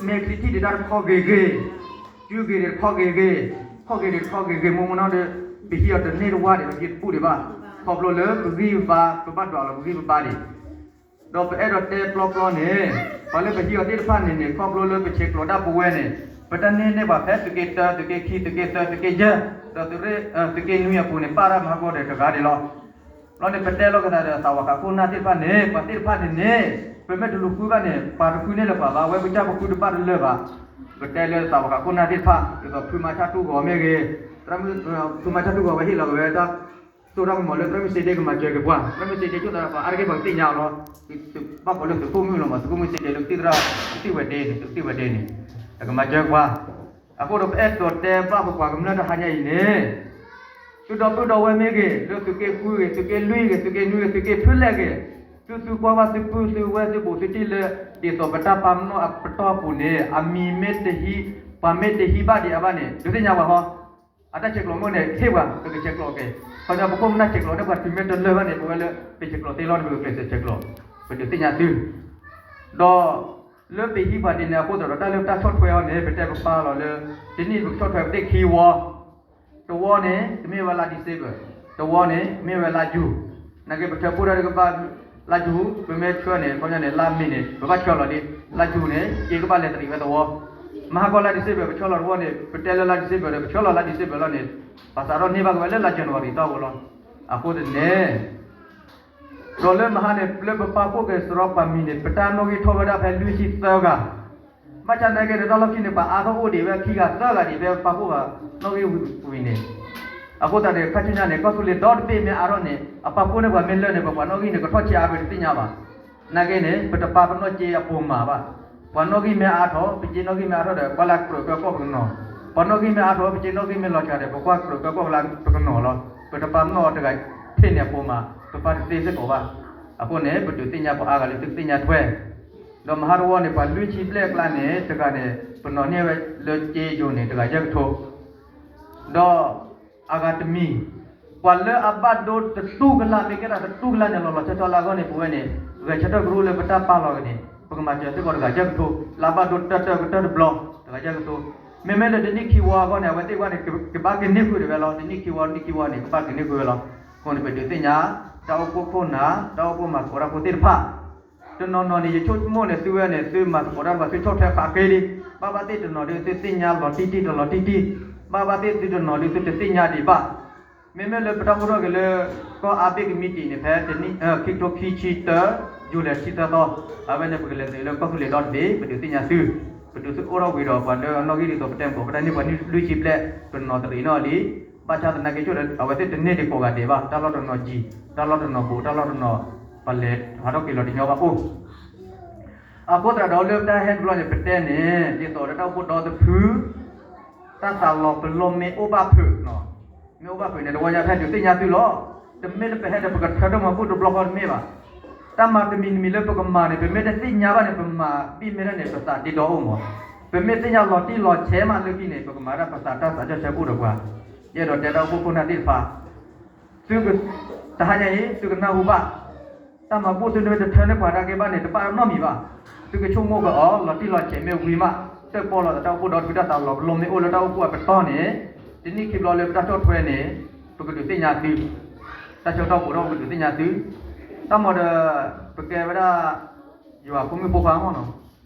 မဲာ်ချံထံၣ်ဒံးတၢ်တခီဂ့ၤဂ့ၤ, စုဂ့ၤဒံးတခီဂ့ၤဂ့ၤ, ခီၣ်ဂ့ၤဒံးတခီဂ့ၤဂ့ၤ မိၢ်မိၢ်နီၢ်ဒီး ပဟံးအီၤတန့ၢ်တဝါဒံး ပဟံးတဘူၣ်ဒံးဘၣ်. ခီဖျိလၢပဂံၢ်ပဘါ ပဘၣ်ဒွးလီၤပဂံၢ်ပဘါဒံး ဒီးပအဲၣ်ဒိးတဲပျီပျီန့ၣ် ပှၤလၢပဟံးအီၤသ့ၣ်တဖၣ်န့ၣ်န့ၣ် ခီဖျိလၢပဆဲးကျိးဒၣ်ပဝဲန့ၣ် ပတၢ်န့ၢ်န့ၢ်ပှၤဖဲသုးက့တၢ သုးက့ခံ သုးက့သၢ သုးက့ယဲၢ် ဒီးသုးရ့ၣ် သုးက့နွံအပူၤန့ၣ် ပာ်တၢ်မၤဟးဂီၤဒီးတဂၤဒံးလီၤ. ဘျီန့ၣ် ပတဲလီၤကသးဒီးသးဝးဃးခိၣ်နၢ်သ့ၣ်တဖၣ်န့ၣ် ပှၤသ့ၣ်တဖၣ်န့ၣ်န့ၣ် ပမ့ၢ်တလူၤဃုဘၣ်န့ၣ် ပှၤတဃုန့ၢ်လၢၤပှၤဘၣ် ဝဲကစၢ်ပဃုတဘၣ်တလၢာ်ဘၣ်. ပတဲလၢသးဝးဃးခိၣ်နၢ်သ့ၣ်တဖၣ် ဒ်သိးဖုမၤဆၣ်တူၢ်ဂီၤမ့ၢ်ဂ့ၤ, ဖုမၤဆၣ်တူၢ်ဂီၤဝဲဟ့ၣ်လီၤက့ၤဝဲတၢ် စိတၢ်ကမီၤလၢသရၣ်မုၣ်စ့ဒ့ကမၤစၢၤက့ၤပှၤ, သရၣ်မုၣ်စ့ဒ့ဆိၣ်သရၣ်ပှၤအါတက့ၢ်ပှၤကသ့ၣ်ညါအီၤလီၤ. ဘၣ်ကိးလၢသုးခိၣ်မုၣ်လီၤမး သုးခိၣ်မုၣ်စ့ဒ့လၢကသံၣ်သရၣ် ကသံၣ်ဝဲဒ့န့ၣ် ကသံၣ်ဝဲဒ့န့ၣ် တကမၤစၢၤပှၤ. အဃိဒီးပအဲၣ်ဒိးတဲဘၣ်ပပှၤကမျၢၢ်တဟါညါအံၤန့ၣ် သုဒီပုၢ်ဒီဝဲၢ်မ့ၢ်ဂ့ၤ, လၢသုးက့ဃုဂ့ၤ, သုးက့လွံၢ်ဂ့ၤ, သုးက့နွံဂ့ၤ, သုးက့ဖုလဲၣ်ဂ့ၤ, သုသုကွၢ်ဘၣ်သုပုၢ်သုဝဲၢ်သုဘူးသုတံၢ်လၢ ဒ်သိးပတၢ်ပာ်ပနီၣ်အပတီၢ်အပူၤန့ၣ် အမံၤမ့ၢ်တဟံး, ပှၤမ့ၢ်တဟံးဘၣ်ဒံးအါဘၣ်န့ၣ် ဒုးသ့ၣ်ညါပှၤဟီ. အတၢ်ဆဲးကျိးမ့ၢ်န့ၣ် ဟ့ၣ်ပှၤ ပကဆဲးကျိးက့ၤ. ခီပညီပခိၣ်ပနၢ်ဆဲးကျိးန့ၢ်ပှၤတုၤမ့ၢ်တလၢာ်ဘၣ်န့ၣ် ပဝဲလၢ ပဆဲးကျိးသ့လီၤန့ၣ် ပကကျဲးစၢးဆဲးကျိး, ပဒုးသ့ၣ်ညါသု ဒီး လၢပဟံးပှၤဒ်န့ၣ်အဃိသတးဒီး တၢ်လၢပတၢ်ဆီၣ်ထွဲအီၤန့ၣ် ပတဲပပာ်လီၤလၢ တနံၣ်ပကဆီၣ်ထွဲပသ့ၣ်ခံဝီ, တဝီန့ၣ် ကမ့ၢ်ဝဲလါ December, တဝီန့ၣ် ကမ့ၢ်ဝဲလါ June, နာ်က့ပထၢဖှိၣ်တၢ်ဒ်ကဘၣ် လါ June ပမ့ၢ်ဆှၢန့ၣ် ခီပညီန့ၣ် လါ May န့ၣ် ပဘၣ်ဆှၢလီၤလံ, လါ June န့ၣ် က့ကဘၣ်လဲၤတရံးဝဲသဝီ, မဟါကီလါ December ပဆှၢလီၤတဝီန့ၣ် ပတဲလၢလါ December ဒီး ပဆှၢလီၤလါ December လီၤန့ၣ် ပစးထီၣ်န့ၢ်ဘၣ်က့ၤဝဲလၢလါ January တီၢ်ဝဲလီၤ. အဃိသတးန့ၣ် ဒီးလၢမဟါန့ၣ် လၢပပာ်ဖှိၣ်က့ၤစရီပှၤမံၤန့ၣ် ပတၢ်နီၣ်ဂံၢ်ထီၣ်ဝဲဒၣ်ဖဲလွံၢ်ဆံသၢဂၤ, ဘၣ်ဆၣ်သနာ်က့ဒီးတၢ်လီၢ်ခံန့ၣ် ပှၤအါထီၣ်အိၣ်ဒံးဝဲခံဂၤသၢဂၤဒံး ဖဲပာ်ဖှိၣ်ပနီၣ်ဂံၢ်ဝံၤန့ၣ်, အဃိသတးန့ၣ် ခါဆူညါန့ၣ် ကီၢ်သူလ့ၤဒီတဘ့ၣ်မ့ၢ်အါထီၣ်န့ၣ် အပာ်ဖှိၣ်န့ၢ်ပှၤမ့ၢ်လၢာ်န့ၣ် ပပှၤနီၣ်ဂံၢ်န့ၣ် ကထီၣ်ဆံးအါ ပတသ့ၣ်ညါဘၣ်. နာ်က့န့ၣ် ပတပာ်ပနီၣ်က့အပိာ်မးဘၣ်. ပှၤနီၣ်ဂံၢ်မ့ၢ်အါထီၣ် ပက့နီၣ်ဂံၢ်မ့ၢ်အါထီၣ်ဒီး ကွၢ်လၢကြၢးကၢကီၢ်ပကနီၤ, ပှၤနီၣ်ဂံၢ်မ့ၢ်အါထီၣ် ပက့နီၣ်ဂံၢ်မ့ၢ်လီၤစှၤဒီး ပကွၢ်ကြၢးကၢကီၢ်လၢပကနီၤလီၤ. ပတပာ်ပနီၣ်အီၤတဂၤထဲန့ၣ်အပိာ်မး ပပာ်တသ့စ့ၢ်ကီးဘၣ်. အဃိန့ၣ် ပဒုးသ့ၣ်ညါပှၤအါဂၤလၢသုကသ့ၣ်ညါထွဲ, ဒီးမဟါတဝီန့ၣ် ပှၤလွံၢ်ဆံဘျဲၣ်အကျါန့ၣ် တဂၤန့ၣ် ပနီၤန့ၢ်ဝဲလၢက့ယိၤန့ၣ် တဂၤယဲၢ်ကထိ ဒီးအဂၤတမံၤ, ပှၤလၢအဘၣ်ဒိတတူၢ်ကလာ် မ့ၢ်ကဲဒၣ်တတူၢ်ကလာ်န့ၣ် လီၤလီၤဆီဆီလၢအဂီၢ်န့ၣ် ပဝဲန့ၣ် ဂဲၤဆၢထၢၣ်ကရူၢ်လၢပတၢ်ပာ်လီၤက့ၤန့ၣ် ပကမၤစၢၤစ့ၢ်ကီးတဂၤယဲၢ်ကထိ, လၢအဘၣ်ဒိတၢၢ်တၢၢ်ကတၢၢ်တဘျီ တဂၤယဲၢ်ကထိ, မ့မ့ၢ်လၢတနံၣ်ခံဝီအဂီၢ်န့ၣ် အဝဲသ့ၣ်ဝဲန့ၣ် ကဘၣ်က့ၤန့ၢ်ဃုာ်ဒံးဝဲလီၤ. တနံၣ်ခံဝီ တနံၣ်ခံဝီန့ၣ် ကဘၣ်က့ၤန့ၢ်ဃုာ်ဝဲလီၤ. အဃိန့ၣ် ပဒုးသ့ၣ်ညါ တၢ်အိၣ်ဖှိၣ်ခိၣ်နၢ် တၢ်အိၣ်ဖှိၣ်မၤသကိးတၢ်ဖိသ့ၣ်တဖၣ် တနီၤနီၤန့ၣ် ယဆိကမိၣ်န့ၣ် သုဝဲန့ၣ် သုမၤသကိးတၢ်တဖၣ် သုဆီၣ်ထွဲဃာ်က့ၤလံ. ဘၣ်ဘၣ်သ့ၣ်တနီၤဒီး သုသ့ၣ်ညါလီၤတံၢ်တံၢ်တလီၤတံၢ်တံၢ်, ဘၣ်ဘၣ်သ့ၣ်သုတနီၤဒီး သုတသ့ၣ်ညါဒံးဘၣ်. မ့မ့ၢ်လၢပတၢ်အိၣ်ဖှိၣ်ထီၣ်က့ၤလၢ ကီၢ်အါဘ့ၣ်ကမံးတံာ်န့ၣ် ဖဲတနံၣ် ခံကထိခံဆံတၢ ယူၤလံဆံသၢသီ, အဝဲန့ၣ် ပကလဲၤတရံးလၢကီၢ်သူလ့ၤဒီတဘ့ၣ် ပဒုးသ့ၣ်ညါသု, ပဒုးသ့ၣ်အိၣ်ထီၣ်ဝံၤဒီး ပှၤလၢအနီၣ်ဂံၢ်ဒ်သိးပတဲမ့ၢ်ကီး ပတၢ်န့ၢ်ပှၤလွံၢ်ဆံဘျဲၣ် ပနီၤတရံးနီၣ်လံ. ဘၣ်ဆၣ်သနာ်က့ဆိၣ်ဒီး အဝဲသ့ၣ်တန့ၢ်ဒံးကိးဂၤဒဲးဘၣ်, တၢ်လီၢ်တနီၤယံၤ, တၢ်လီၢ်တနီၤဘူး, တၢ်လီၢ်တနီၤ ပလဲၤဟးထီၣ်က့ၤလီၤတညီဘၣ်အိၣ်. အဃိသတးဒီးလၢပတၢ်ဟဲတဘျီန့ၣ် ပတဲန့ၣ် ဒ်သိးလၢတၢ်အိၣ်ဖှိၣ်ဒီတဖု တၢ်သးလီၤပလိာ်မ့ၢ်အိၣ်ဘၣ်ဖုး, မ့ၢ်အိၣ်ဘၣ်ဖုးန့ၣ် တဝီညါဖဲဒုးသ့ၣ်ညါသုလီၤ. တမ့ၢ်လၢပဟဲဒီးပကထၢထီၣ်မၤဘူၣ်တဘျီဃီတမ့ၢ်ဘၣ်. တၢ်မၤတမံၤတမံၤလၢပကမၤန့ၣ် ပမ့ၢ်တသ့ၣ်ညါဘၣ်န့ၣ် ပမၤဘံၣ်မ့ၢ်ဒၣ်န့ၣ် ပသးဒ့ဒီအိၣ်မး. ပမ့ၢ်သ့ၣ်ညါလီၤတံၢ်လီၤဆဲးမးလၢခံန့ၣ် ပကမၤဒၣ်ပသးတၢ်သးစၢ်ဆၢပူၣ်ဒီးပှၤ. ယအဲၣ်ဒိးတဲတၢ်အိၣ်ဖှိၣ်ခိၣ်နၢ်သ့ၣ်တဖၣ် သုက, တဟါညါအံၤ သုကနၢ်ဟူဘၣ်, တၢ်မၤဘူၣ်သုန့ၣ်မ့ၢ်တထၢန့ၢ်ပှၤဒၣ်က့ဘၣ်န့ၣ် တဘၣ်နီတမံၤဘၣ်. သုကဆိကမိၣ်ကအီၤ လီၤတံၢ်လီၤဆဲးမ့ၢ်ဝံၤမး တၢၣ်ပီၣ်လီၤသးတၢ်အိၣ်ဖှိၣ်ဒီတဖုတၢ်သးလီၤပလိာ်မ့ၢ်အိၣ်လၢတၢ်အိၣ်ဖှိၣ်အပတီၢ်န့ၣ် တနံၣ်ခံဘျီလၢပတၢ်ဆီၣ်ထွဲန့ၣ် ပကဒုးသ့ၣ်ညါသု, တၢ်ဆၢကတီၢ်ပူၤဒီးပကဒုးသ့ၣ်ညါသု, တၢ်မၤဒီး ပကဲဝဲဒၣ် ယွၤဖိမုၣ်ဖိခွါမ့ၢ်နီၤ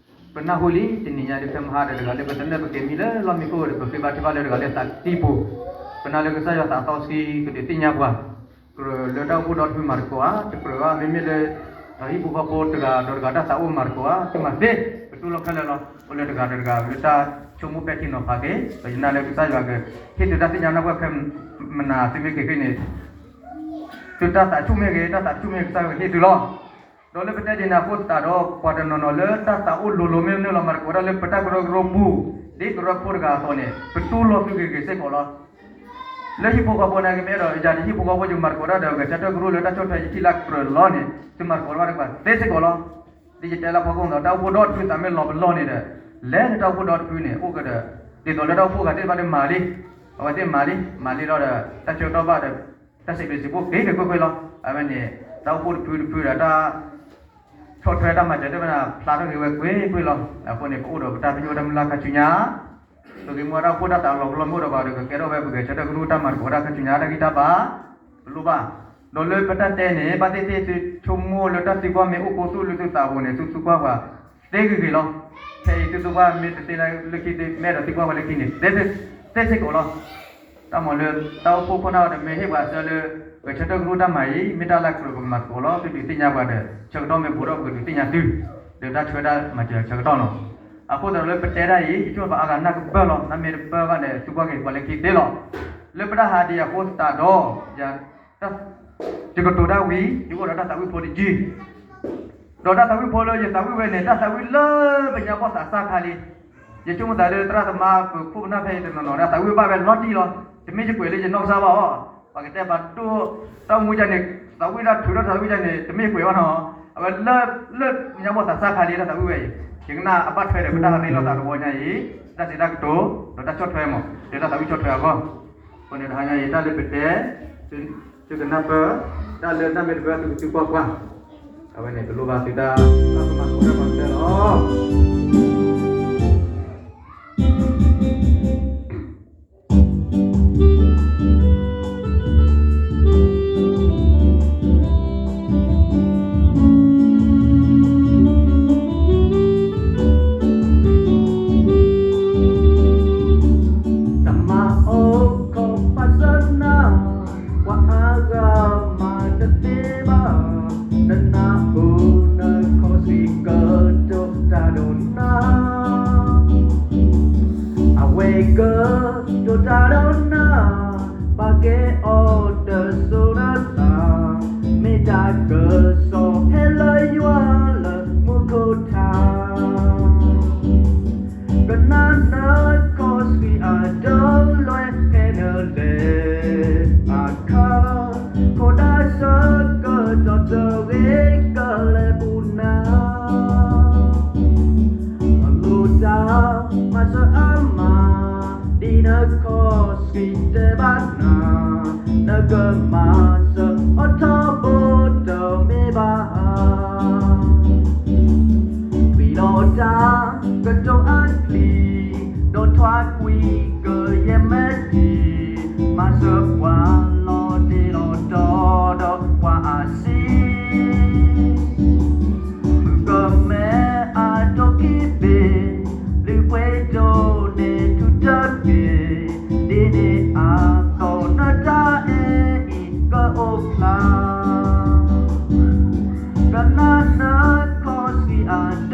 ပနၢ်ဟူလံ တနံၤညါဒ်ဖဲမဟါဒီးတဂၤလၢပသနၢၣ်ပက့ၤမံလၢလီၢ်မံခိၣ်ဒီး ပဃ့ဘါထုကဖၣ်လၢတဂၤလၢသးသံပူၤ, ပနာ်လၢကစၢ်ယွၤသးစီဆှံကဒုးသ့ၣ်ညါပှၤ, ကြၢးလၢတၢ်အိၣ်ဖှိၣ်ဒီတဖုမၤသကိးဧါ, တကြၢးဘၣ် မ့မ့ၢ်လၢ ဟံၣ်ဖိဃီဖိတဂၤဒီးတဂၤတၢ်သးအိၣ်မၤသကိးဧါ, သုမၤသ့, ပတူၢ်လိာ်ခဲလၢာ်လီၤ. အိၣ်လၢတဂၤဒီးတဂၤလၢတၢ်ဆိကမိၣ်ပဲာ်ထံနီၤဖးက့ၤ, ပနာ်လၢကစၢ်ယွၤက ဟ့ၣ်သုတၢ်သ့ၣ်ညါနၢ်ပၢၢ်ခဲမနၤ သုမ့ၢ်က့ၤဃ့န့ၣ် သုတၢ်သးဆူၣ်မ့ၢ်ဂ့ၤ တၢ်သးတဆူၣ်မ့ၢ်ဂ့ၤ ကစၢ်ယွၤကဟ့ၣ်သုလီၤ. ဒီးလၢပတဲဒ်န့ၣ်အဃိသတးဒီး ပှၤတနီၤနီၤလၢတၢ်သးအိၣ်လိၤလိၤမ့ၢ်နုာ်လီၤ မၤသကိးတၢ်လၢပတၢ်ကရၢကရိပူၤ ဒ်ကရၢဖိတဂၤအသိးန့ၣ် ပတူၢ်လိာ်သုဂ့ၤဂ့ၤစ့ၢ်ကီးလီၤ. လၢဟံၣ်ဖိဃီဖိနာ်က့ ပအဲၣ်ဒိးယၤတဟံၣ်ဖိဃီဖိ ယမၤသကိးတၢ်ဒီး ဂဲၤဆၢထၢၣ်ကရူၢ်လၢတၢ်ဆီၣ်ထွဲယထံၣ်လၢကြၢးလီၤန့ၣ် သုမၤသကိးတၢ်ဘၣ်တကပၤသ့စ့ၢ်ကီးလီၤ. ဒ်ယတဲလၢဖီခိၣ်ဒီး တၢ်အိၣ်ဖှိၣ်ဒီတဖုသးမ့ၢ်လီၤပလီၢ်န့ၣ်ဒီး လဲၤလၢတၢ်အိၣ်ဖှိၣ်ဒီတဖုန့ၣ် အိၣ်ကဒီး ဒ်သိးလၢတၢ်အိၣ်ဖှိၣ်ဂၤသ့ၣ်တဖၣ်ဒီးမၤလံ, အဝဲသ့ၣ်မၤလံ, မၤလံလီၤဒီး တၢ်ဆၢကတီၢ်ဘၣ်ဒီး တၢ်စံးဘျုးစံးဖှိၣ်က့ၤက့ၤကွ့ၢ်ကွ့ၢ်လီၤ. အဝဲန့ၣ် တၢ်အိၣ်ဖှိၣ်တဖုတဖုဒီးတၢ် ဆီၣ်ထွဲတၢ်မၤစၢၤတဖၣ်န့ၣ် ဖျါထီၣ်က့ၤဝဲကွ့ၢ်ကွ့ၢ်လီၤ. အဃိန့ၣ် ပအိၣ်ဒီးပတၢ်သယုၢ်တၢ်မုၢ်လၢ်ခါဆူညါ, ပဂ့ၢ်မူဝဲတၢ်အိၣ်ဖှိၣ်တၢ်သးလီၤပလီၢ်မ့ၢ်အိၣ်ဒီးပှၤဒီး ကကဲထီၣ်ဝဲပဂဲၤဆၢထၢၣ်ကရူၢ်တၢ်မၤသကိးတၢ်ခါဆူညါတၢ်ဂံၢ်တၢ်ဘါ, ပလိၣ်ဘၣ်. ဒီးလၢပတၢ်တဲန့ၣ် ဘၣ်သ့ၣ်သ့ၣ်သုဆိကမိၣ်လၢတၢ်သံကွၢ်မ့ၢ်အိၣ်ကိးသူၣ်လၢသုသးပူၤန့ၣ် သုသံကွၢ်ပှၤသ့ဂ့ၤဂ့ၤလီၤ. ခဲအံၤသုသံကွၢ်မ့ၢ်တသ့လၢခံသ့ မ့ၢ်အဲၣ်ဒိးသံကွၢ်ပှၤလၢခံန့ၣ် သ့စ့ၢ်ကီးလီၤ. တၢ်မၤလၢတၢ်အိၣ်ဖှိၣ်ခိၣ်နၢ်အံၤဒီး မ့ၢ်ဟ့ၣ်ပှၤအဆၢလၢ ဂဲၤဆၢထၢၣ်ကရူၢ်တၢ်မၤအံၤ မ့ၢ်တၢ်လၢအကြၢးပကမၤသကိးလီၤ. သုဒုးသ့ၣ်ညါပှၤဒီး ဆၢကတီၢ်မ့ၢ်ဘူးဒီး ပကဒုးသ့ၣ်ညါသု ဒီးတၢ်ဆှၢတၢ်မၤစၢၤဆၢကတီၢ်လီၤ. အဃိသတးဒီးလၢပတဲတၢ်အံၤ ယဆိကမိၣ်ပှၤအါဂၤနၢ်ကပၢၢ်လီၤ. နၢ်မ့ၢ်တပၢၢ်ဘၣ်ဒီး သံကွၢ်က့ၤပှၤလၢခံသ့လီၤ. လၢပတၢ်ဟးဒံးအဃိသတးဒီး ယ ယကတိၤတၢ်ဝံၤ ယအိၣ်ဒီးတၢ်သးဝံၣ်ဖိတယုၢ် ဒီးတၢ်သးဝံၣ်ဖိလၢယသးဝံၣ်ဝဲန့ၣ် တၢ်သးဝံၣ်လၢပညါဘီၣ်သးစၢ်ခါလံ. ယဆိကမိၣ်သးလၢသရၣ်သမါပခိၣ်ပနၢ်ဖဲအံၤတနီၤနီၤ တၢ်သးဝံၣ်ဘၣ်ဝဲလီၤတံၢ်လီၤ. တမ့ၢ်ယကွဲးလၢယနီၢ်ကစၢ်ဘၣ်အီၤ, ပှၤကတဲပှၤဒိၣ်တၢ်မူကန့ၣ် သးဝံၣ်တၢ်ထုးထီၣ်တၢ်သးဝံၣ်ကန့ၣ် တမ့ၢ်ယကွဲးဘၣ်နီၤ. အဝဲလၢ လၢပညါဘီၣ်သးစၢ်ခါလံ တၢ်သးဝံၣ်ဝဲအံၤ, ယကနၣ်အဘၣ်ထွဲဒီးပတၢ်ရ့လိာ်သးတဝီညါအံၤ, တၢ်စံးတၢ်ကတိၤ ဒီးတၢ်ဆီၣ်ထွဲမး ဒီးတၢ်သးဝံၣ်ဆီၣ်ထွဲအဂီၢ်. အဃိန့ၣ်တဟါညါအံၤ တၢ်လၢပတဲ သုကနၢ်ပၢၢ်, တၢ်လၢတၢ်မ့ၢ်တပၢၢ်သုကသံကွၢ်ကွၢ်, အဝဲန့ၣ် ပလိၣ်ဘၣ်သုတၢ် တၢ်ကမၤသကိးတၢ်ပှၤကတၢၢ်လီၤ. တၢ်မၤအိၣ်ခိးပာ်စၢၤနၤ, ပှၤအါဂၤမၤတသ့ဘၣ်, နနၢ်ဟူနခီၣ်ဆံးကတိၤတၢ်ဒီးနၤ အဝဲကတိၤတၢ်ဒီးနၤ, ပာ်ကဲအီၤတစိၤနသး, မ့ၢ်တၢ်ကစီၣ်ဟဲလၢယွၤလၢမူခိၣ်ထး, ကနၣ်နခီၣ်ဆံးအဒၢလွဲဖဲနလဲၤအခါ, ခိၣ်ဒၢဆၢကတီၢ်တဂ့ၤကလဲၤပူၤနၤ အလိၣ်တၢ်မၤစၢၤအါမး, ဒ်နခီၣ်ဆံးတဲဘၣ်နၤ, နကမၤစၢၤအီၤထီဘိတမ့ၢ်ဘၣ်ဧါ. ပျံၤလီၤတၢ်ကတိၤအချံ, ဒီးထွါကွံာ်ကယဲၢ်မဲာ်ထံ, မၤစၢၤပှၤလီၤတ့ၢ်လီၤတီဒီးပှၤအဆံး မုၣ်ကမဲအဒိၣ်ခံဘ့ၣ်, လုၢ်ပှ့ၤဒိၣ်န့ၢ်ထူတက့ၢ်, ဒ်န့ၣ်အသိးနတၢ်အဲၣ်အံၤကအိၣ်ဖျါ, ကနၣ်နခီၣ်ဆံးအဒၢ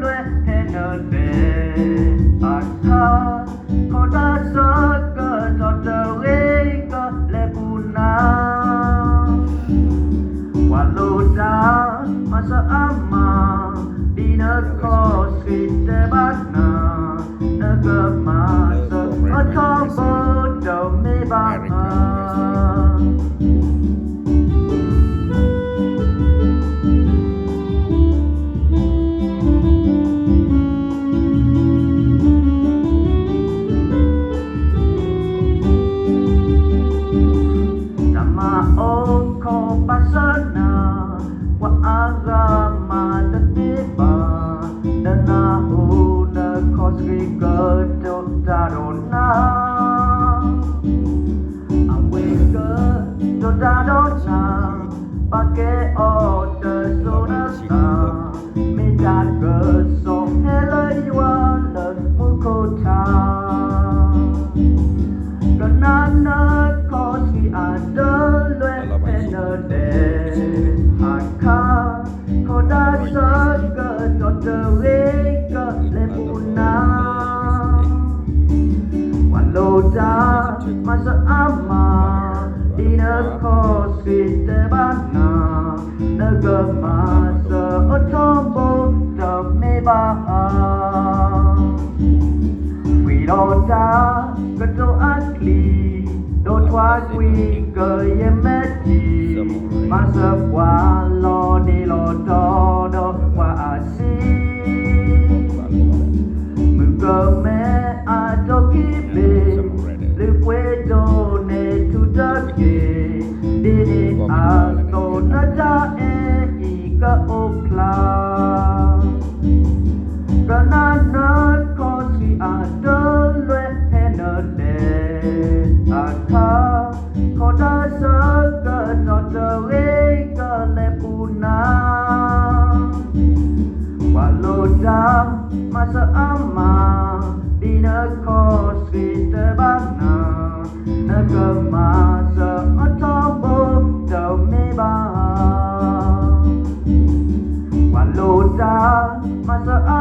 လွဲဖဲနလဲၤအခါ, ခိၣ်ဒၢဆၢကတီၢ်တဂ့ၤကလဲၤပူၤနၤ ပှၤလိၣ်တၢ်မၤစၢၤအါမး, ဒ်နခီၣ်ဆံးတဲဘၣ်နၤ, နကမၤစၢၤအီၤထီဘိတမ့ၢ်ဘၣ်ဧါ. တၢ်မၤအိၣ်ခိးပာ်စၢၤနၤ, ပှၤအါဂၤမၤတသ့ဘၣ်, နနၢ်ဟူနခီၣ်ဆံးကတိၤတၢ်ဒီးနၤ, အဝဲကတိၤတၢ်ဒီးနၤ, ပာ်ကဲအီၤတစိၤနသး, မ့ၢ်တၢ်ကစီၣ်ဟဲလၢယွၤလၢမူခိၣ်ထး ကနၣ်နခီၣ်ဆံးအဒၢလွဲဖဲနလဲၤအခါ, ခိၣ်ဒၢဆၢကတီၢ်တဂ့ၤကလဲၤပူၤနၤ, ပှၤလိၣ်တၢ်မၤစၢၤအါမး, ဒ်နခီၣ်ဆံးတဲဘၣ်နၤ, နကမၤစၢၤအီၤထီဘိတမ့ၢ်ဘၣ်ဧါ. ပျံၤလီၤတၢ်ကတိၤအချံ, ဒီးထွါကွံာ်ကယဲၢ်မဲာ်ထံ, မၤစၢၤပှၤလီၤတ့ၢ်လီၤတီဒီးပှၤအဆံး မုၣ်ကမဲအဒိၣ်ခံဘ့ၣ်, လုၢ်ပှ့ၤဒိၣ်န့ၢ်ထူတက့ၢ်, ဒ်န့ၣ်အသိးနတၢ်အဲၣ်အံၤကအိၣ်ဖျါ တၢ်မၤစၢၤအါမး, ဒ်နခီဆှံတဲဘၣ်နၤ, နကမၤစၢၤအထီဘိတမ့ၢ်ဘၣ်. ပှၤလိၣ်တၢ်မၤစၢၤအါ